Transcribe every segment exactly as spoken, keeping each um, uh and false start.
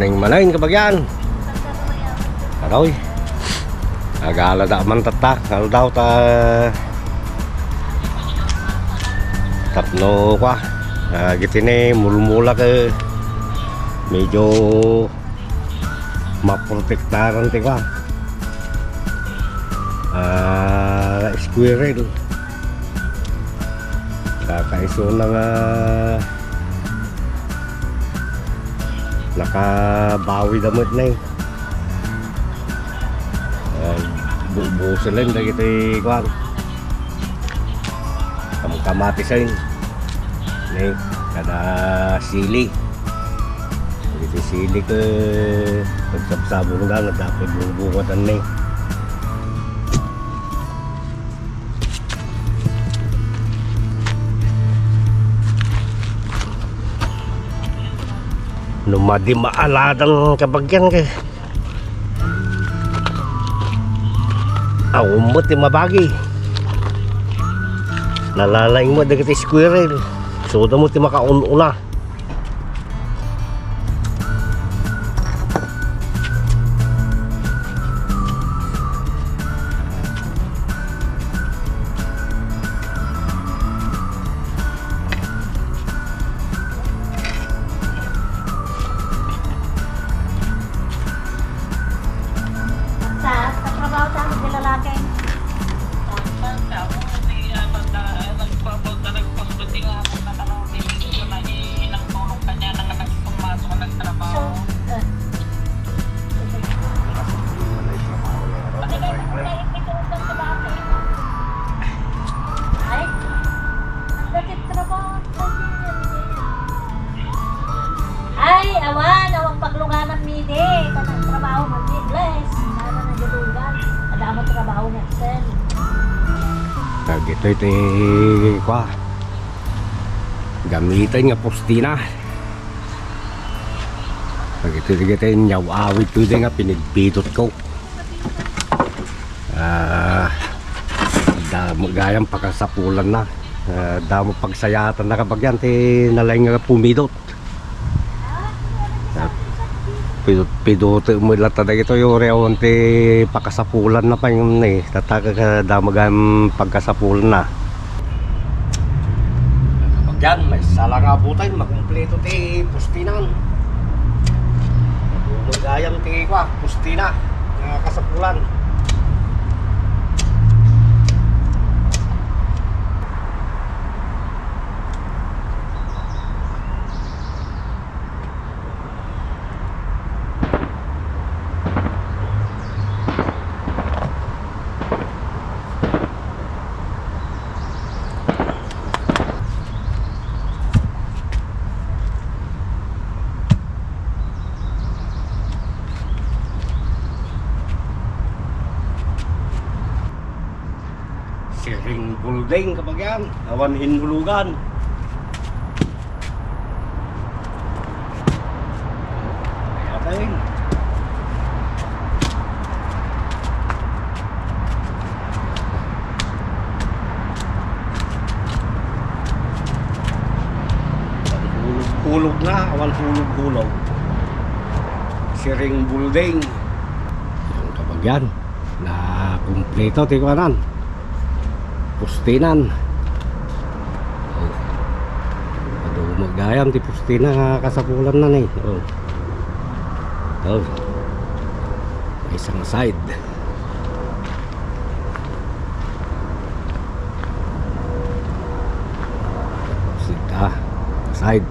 Neng manen, kabagian. Aroy. Agalada man tatta, aldaw ta tapno kwa. Ah, gitini mulmula ke medyo maprotektaran ti kwa. Ah, squirrel. Kakaisuna nga nakabawi da met ne. Ah, bu-, bubusen lang dagiti kuan. Kamkamati sen. Ne, kada sili. Iti sili ke, pagsabsabong da, nagdapay bunga-bunga dan ne. No madi maaladan kabagian ke. Awan met ti mabagi. Nalalaing met dagiti squirrel. Suda met ti makaun-una. Sa, sa trabaho sa amin, lalaki. So, eh. Ay, ang dakit trabaho. Ay, awan, awan pagluganan mi di. Kanang trabaho man di, bless. Sana na gilugan. Adamo trabaho na, sen. Dagitoy ti, kwa, gamiten nga postina. Dagitoy, dagitoy, nyaw-awid ko di nga pinidpidot ko. Ah, damo gayam pakasapulan na. Ah, damo pagsayaatan na kabagian ti nalaing nga pumidot. Ah, pidot-, pidote mo latta dagito, yuri awan ti pakasapulan na pay ngem ni. Tataka ka damo gayam pagkasapulan na. Kabagian, maysa la nga butay, makumpleto ti pustinan. Gayam ti, kwa, pustina nga kasapulan. Siring building, kabagian, awan inulugan. Ayan. Hulog-hulog na, awan hulog-hulog. Siring building. Ayan, kabagian. Na kumpleto ti kuanan. Pustinan. Oh. Adu, magayam ti pustina nga kasapulan na ni. Oh. Oh. May isang side. Side, ah. Side.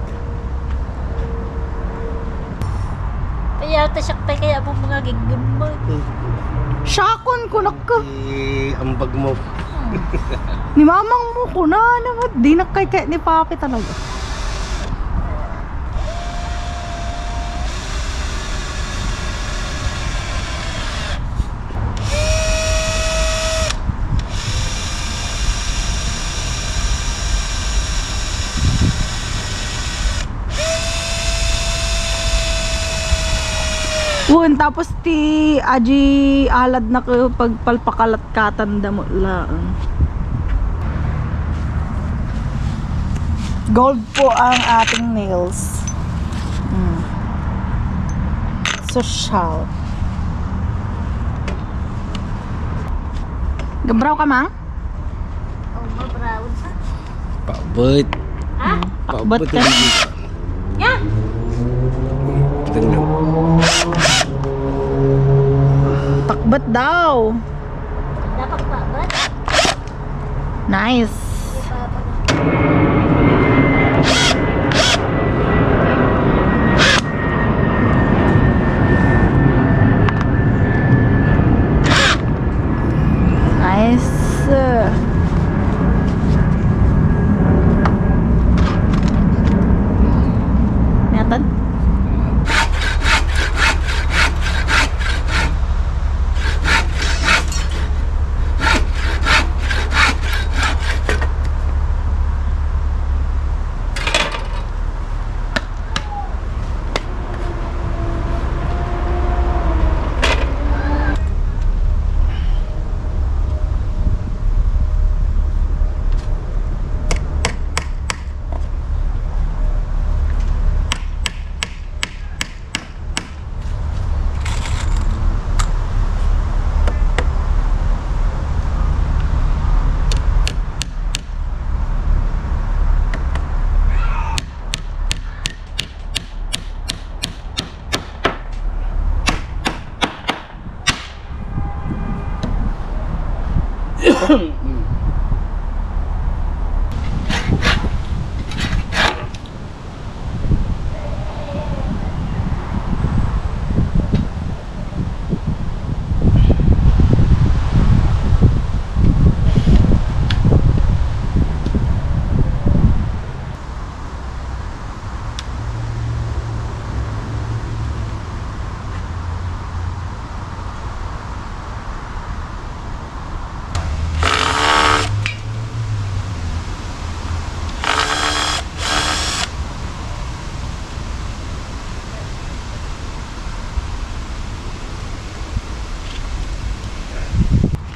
Kaya ta siya pa kaya mo mga gigimba. Siakon ko nak-, Iambag mo. Ni mamang mo, kuna naman. Di na kay, kay ni Papi talaga. Wen, tapos ti adi alad na ke pagpalpakalat katan damo laeng. Gold po ang ating nails. Mm. Sosyal. Gabraw ka, Mang? Oh, mabraw sa. Pabet. Ha? Pakbet ka. Pabet. Ya. Pakbet daw. Dapat pakbet. Nice. Nice. Natan?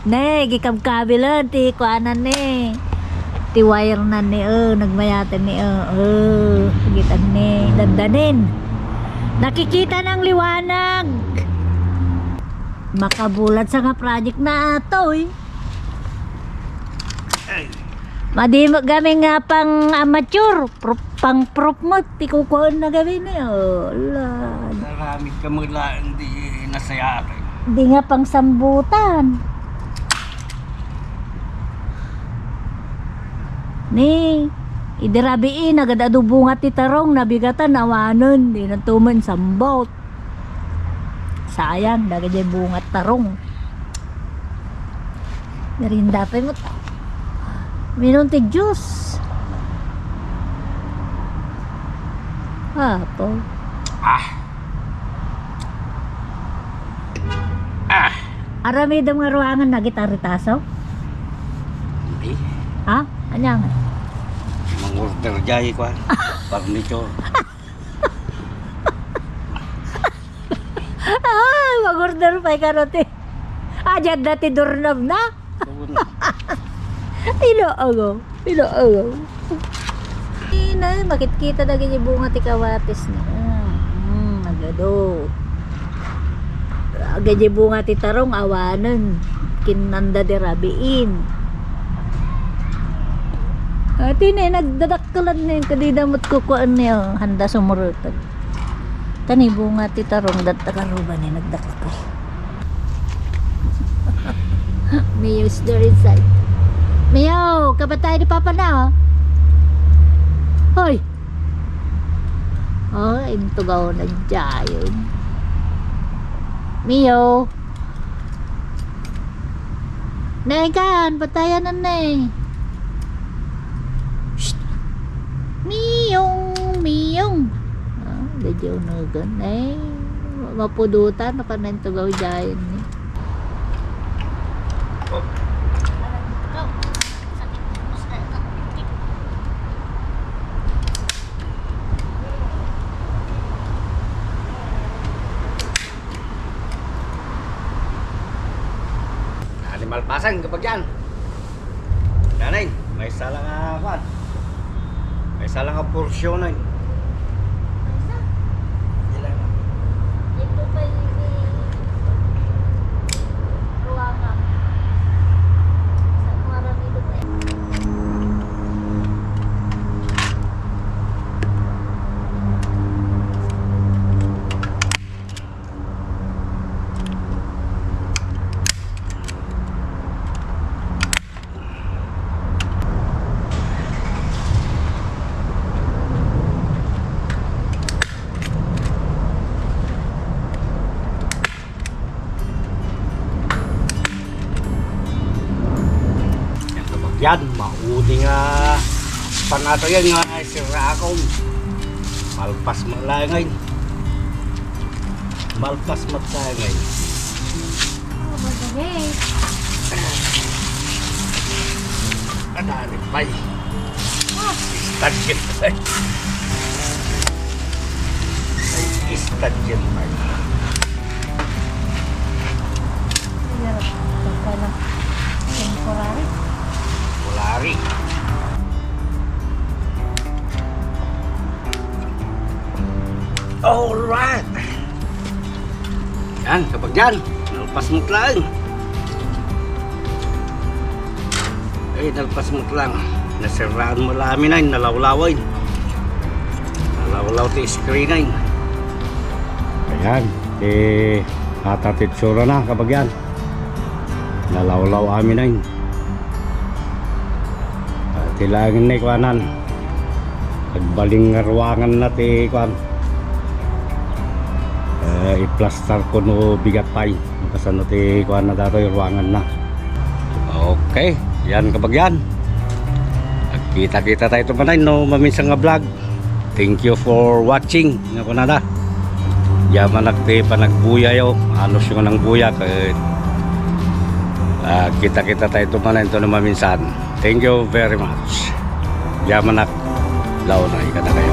Ne, gikabkabilen ti kuanan ne. Ti wire na ne, eh, nagmayatan ne, eh, eh, gitan ne, dandanin. Nakikita ng liwanag. Makabulat sa nga project na atoy. Madi met gamin nga pang amateur, pro-, pang prof met ti kukuaenna gamin, eh. Oh, ala. Aramid ka met laeng di nasayaat. Di nga pang sambutan. Ni, idi rabii, nagad-adu bunga ti tarong, nabigatan, awanen, di na tumen sambot. Sayang, dagiti bunga tarong. Merienda pay met. Minum ti juice. Apo. Ah. Ah. Aramidem nga ruangan, nagitaritaso? Hindi. Ha? Anya nga? Mang-order jay, kwan. Furniture. Ah, mag-order pay kano ti. Ah, diyan na ti doorknob na? Doorknob. Ilo, ago. Ilo, ago. Ina, makitkita dagiti bunga ti kawatis na. Mm, mm, nagado. Dagiti bunga ti tarong, awanen. Kinanda di rabiin. Ati na, nagdadakkelan na yung kadida mo't kukuan niya. Handa sumurutan. Kani bunga ti tarong, dat-, karuba ni nagdakkel. Mio is there inside. Mio, kabatay ni Papa na, oh. Hoy! Oh, intugaw na dyan. Mio. Naikan, patayan na, eh. Shh. Miyong, miyong. Ah, medyo unugan. Ay, mapudutan. Nakanan to gawin dyan, eh. Animal pasang kapag yan. Nanay, may isa lang nga, kwan. May isa lang nga porsyonan. Isa? Ilan? Ito pa Yan, maudi nga panatayan nga sirrakon. Malpas malangay. Malpas malangay. Oh, madali. Kadali pay. Ah. Start yun pay. Ay, start yun pay. Ayan, ito pala. Temporary. Temporary. Alright. Yan, kapag yan, nalpas mo lang. Ay, nalpas mo lang. Nasiraan mo lang amin ay, nalawlaw ay. Nalawlaw ti screen ay. Ayan, ti ata ti itsura na, kapag yan. Nalawlaw amin ay. Ah, ti laeng ni kuanan. Agbalin nga ruangan na ti kuan. Eh, iplastar ko no bigat pay. Kasano ti kuan na datoy ruangan na. Okay, yan kapag yan. Agkita-kita tayo tumanay no maminsan nga vlog. Thank you for watching. Nga kunada. Yamanak ti panagbuyayo. Anus yung nang buya. Kay, ah, kita-kita tayo tumanay ito na maminsan. Thank you very much. Yamanak. Launay ka na kayo.